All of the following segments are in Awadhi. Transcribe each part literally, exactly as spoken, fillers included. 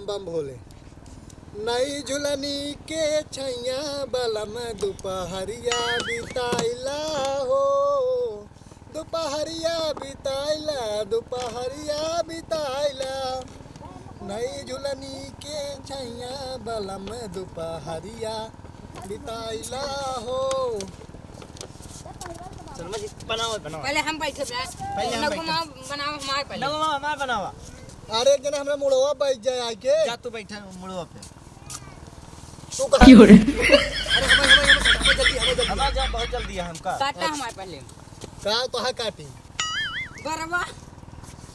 बम भोले। नई झुलनी के छैया बलम दुपहरिया बिताइला हो, दुपहरिया बिताइला, दुपहरिया बिताइला। नई झुलनी के छैया बलम दुपहरिया बिताइला हो। चल, मैं जी, बनाओ, बनाओ। पहले हम बैठे बे। पहले हम बैठे। नगमा बनाओ हमारे पहले। नगमा हमारे बनावा। अरे, एक जना हमरा मुड़वा बैठ जाए आके। जा, तू बैठा मुड़वा पे। तू कहाँ? क्यों रे? अरे, हमारे, हमारे, हमारे, हमारे जल्दी, हमारे जल्दी। हमारे जा, बहुत जल्दी है हमका। काटा हमारे पहले। का तो है काटी? बरवा।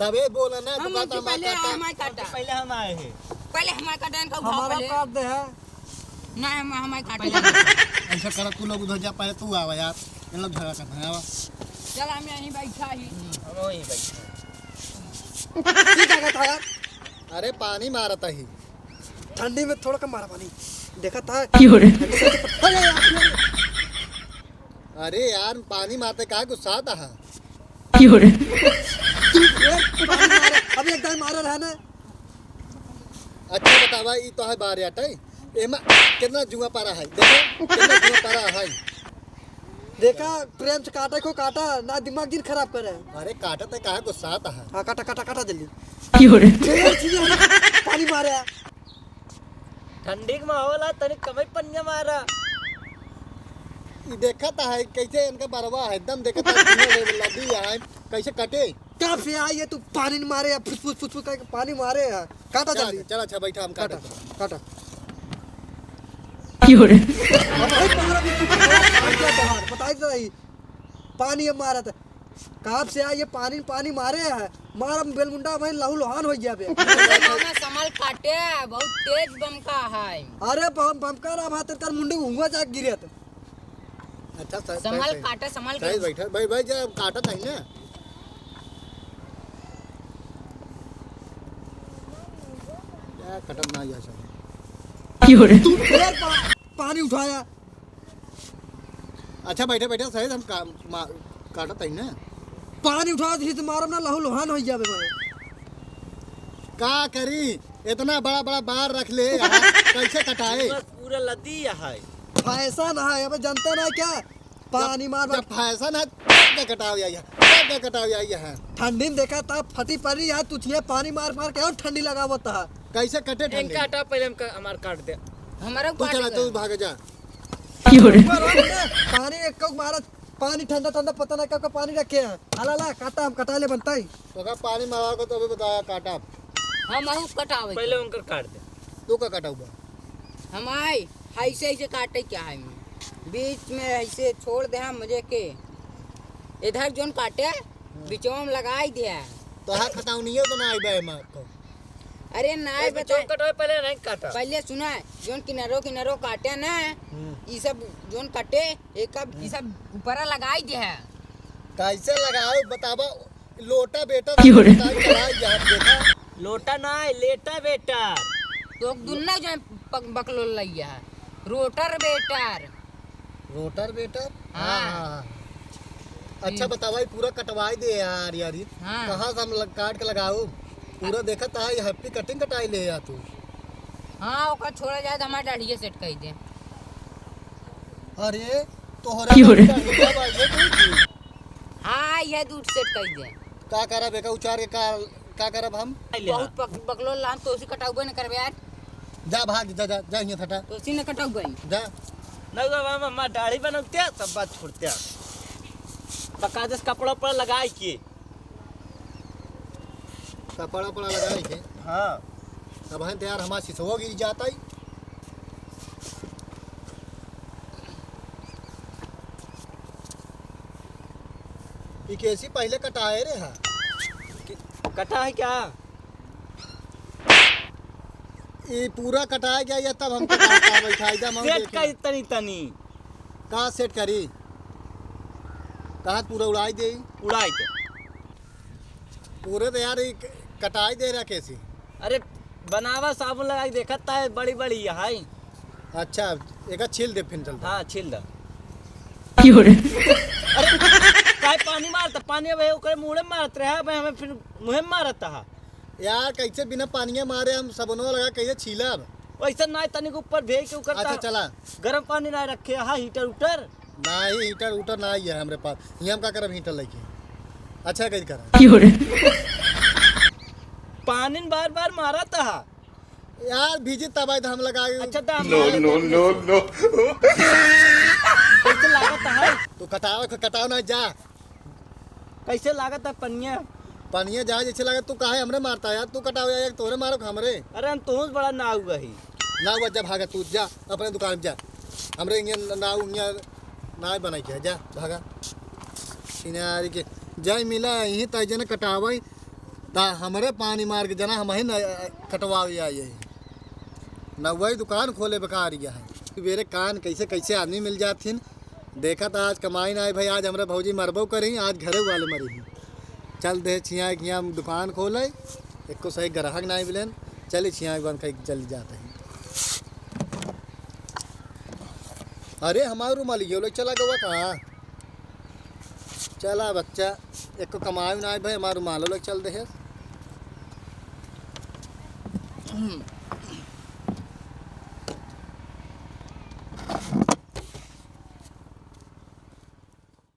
तबे बोला ना, तू हम कहता उनसे हमारे पहले काटा। हमारे काटा। पहले हम आए हैं। पहले हमारे काटा, इनका उठाओ हमारा पहले। काट दे है। ना, हम, हमारे काटा। ऐसा करा, तू लोग उधर जा, पहले तू आवा यार, इन लोग झगड़ा करते हैं, आवा। चल, हम यहीं बैठा ही। हम वहीं बैठा। की जगह था यार? अरे, पानी मारता ही। ठंडी में थोड़ा कम मारा पानी। देखा था? क्यों रे? अरे यार, अरे यार, पानी मारते का गुस्सा आता है? क्यों रे? तू, ए, तू पानी मारे, अभी एक दाई मारे रहा ना। अच्छा बतावा, ई तो है बार यार, एमा कितना जुआ पारा है? देखो, कितना जुआ पारा है। देखा, प्रेम से काटे को काटा, ना दिमाग दिन खराब करे। अरे काटा ते काहे गुस्सा आता है? हाँ, काटा, काटा, काटा जल्दी। क्यों रे? ढेर चीजें हैं, पानी मारे। ठंडी के माहौल है, तनी कमई पनिया मारा। ई देखत है कैसे इनका बरवा है, एकदम देखत है, दुनिया में लदी है, कैसे कटे? कब से आई है तू पानी नहीं मारे, फुस फुस फुस फुस करके पानी मारे है। काटा चल, जल्दी। चल, अच्छा, बैठा, हम काटा, काटत हैं। काटा। क्यों रे? अब भाई पन्द्रह बीस फुट का काट दिया तोहार, बताई तो रही। पानी अब मारत है। कब से आई है पानी, पानी मारे है। मार अब बेलमुंडा भाई लहू लोहान हो गया बे। मामा समल काटे, बहुत तेज बमका है। अरे बम, बमका ना भात कर मुंडी हुआ जा गिरे तो। अच्छा, सही, संभल सही, काटा, संभल सही के। बैठा, भाई, भाई, जब काटा था ना। क्या खतरनाक है सर। क्यों रे? तू फिर पा-, पानी उठाया। अच्छा, बैठे, बैठे, सही, हम का-, मा-, काटा था ना। पानी उठा दी तो मारब ना, लहू लोहान हो जावे भाई। का करी? इतना बड़ा बड़ा बार रख ले यहाँ, कैसे कटाए? बस पूरा लदी यहाँ है। फैशन है, अबे जनता ना क्या? पानी जब, मार जब फैशन है, तब का कटाव आई है, तब का कटाव आई है। ठंडी में देखा था, फटी पड़ी यार, तुझे पानी मार मार के और ठंडी लगावत है। कैसे कटे ठंडी? इनका हटा, पहले हमका, हमार काट दे। हमारा तू काट चला, दे। तू भाग जा। क्यों रे? ऊपर आओ ना, पानी एक कौक मारत, पानी ठंडा ठंडा, पता ना कब का पानी रखे हैं। हाला ला, काटा, हम कटा ले बनता ही। तो का पानी मारा को तो अभी बताया, काटा। हम आहू कटावे पहले के। उनकर काट दे। तू का काटा हुआ? हम आए, ऐसे, ऐसे काटे क्या है? बीच में ऐसे छोड़ दे, हम मजे के। इधर जोन काटे, बिचवा में लगाई दिया। तो हाँ, खतावनियो तो ना आइबे एमा को। अरे ना ए, आइबे बिचवा तो कटवे पहले नहीं काटा। पहले सुना, जोन किनारो, किनारो काटे ना, हम्म। ई सब जोन काटे, एक अब ई सब ऊपरा लगाई दिया। कैसे लगाओ बताबा? लोटा बेटा क्यों रे? बताई चलाई जा, देखा। लोटा ना है, लेटा बेटा। तो दुन्ना जो है पक-, बकलोल लइया है। रोटर बेटर। रोटर बेटर? हाँ। हाँ, हाँ, हाँ। अच्छा हम्म। बतावा, ई पूरा कटवाई दे यार, यार, ई हाँ। कहाँ से हम लग-, काट के लगाऊ? पूरा देखत है, ये happy cutting कटाई ले यार तू। हाँ, ओकर छोड़ा जाए तो हमार दाढ़िये set कइ दे। अरे, तोहरा क्यों रे? दाढ़ी का बाल है तू? हाँ, ये दूध set कइ दे। का करब, एका उचार के का, का करब हम? बहुत पक-, बकलोल लाम, तो उसी कटाउबे न करबे यार। जा भाग, जा, जा, जा हियां से हटा। तो उसी न कटाउबे। जा। नहीं बाबा, हम, हम दाढ़ी बनौते, सब बात छोड़ते। बकायदे से कपड़ा उपड़ा लगाई के। कपड़ा उपड़ा लगाई के? हाँ। तब हम तैयार, हमार सिसवो गिर जाता ही। ई केसी पहले कटाए रे हा। कि-, कटा है क्या? ई पूरा कटाए गया, ये तब हमको कहा था बैठा, एकदम हम set देखे। करी तनी तनी। का set करी? कहा पूरा उड़ाई दे। उड़ाई दे। पूरे तो यार, ई क-, कटाई दे रहा केसी। अरे, बनावा साबुन लगाई देखत ता है, बड़ी बड़ी है। अच्छा, एका छील दे, फिर चलता। हाँ, छील दा। क्यों रे? अरे, काहे पानी मारता? पानी अब ओकरे मुंह में मारत रहे, अब हमें फिर मुंह में मारत हा। यार, कैसे बिना पानिया मारे हम सबनो लगा, कैसे छीलब? वैसे ना, तनिक ऊपर भेज के उकर अच्छा, ता-, चला। गरम पानी ना रखे, हाँ, हीटर उटर? नाही, हीटर उटर नाही है हमरे पास। ये हम का करब हीटर लेके? अच्छा, कहीं करब। क्यों रे? पानी बार बार मारा था। यार, भीजी तब आई तो हम लगा के अच्छा, तो हम No, no, no, no। कैसे लागत है? तू कटाव, कटाव ना जा। कैसे लागत है पनिया? पनिया जा जैसे लागत, तू काहे हमरे मारता यार? तू कटाव यार, तोरे मारो हमरे। अरे हम तोहूँ से बड़ा नाव गही। नाव जा, भागा तू, जा अपने दुकान में जा। हमरे इंगे नाव इंगे ना बनाई के, जा भागा। सिनारी के जाई मिला, यहीं ताई जने कटावई, ता हमरे पानी मार के जना हम ही न कटवावे आई यही। नवई दुकान खोले बेकार गया है। मेरे कान कैसे कैसे आदमी मिल जाथिन। देखा था आज कमाई ना आई भाई, आज हमरे भौजी मरबो करी, आज घरे वाले मरी ही। चल दे छिया कि हम दुकान खोले, एको सही ग्राहक ना आई बिलेन। चल छिया बन खाई चल जाते हैं। अरे हमार रुमाल ये लोग चला गवा कहाँ? चला बच्चा, एको कमाई ना आई भाई, हमार रुमाल लोग चल दे है।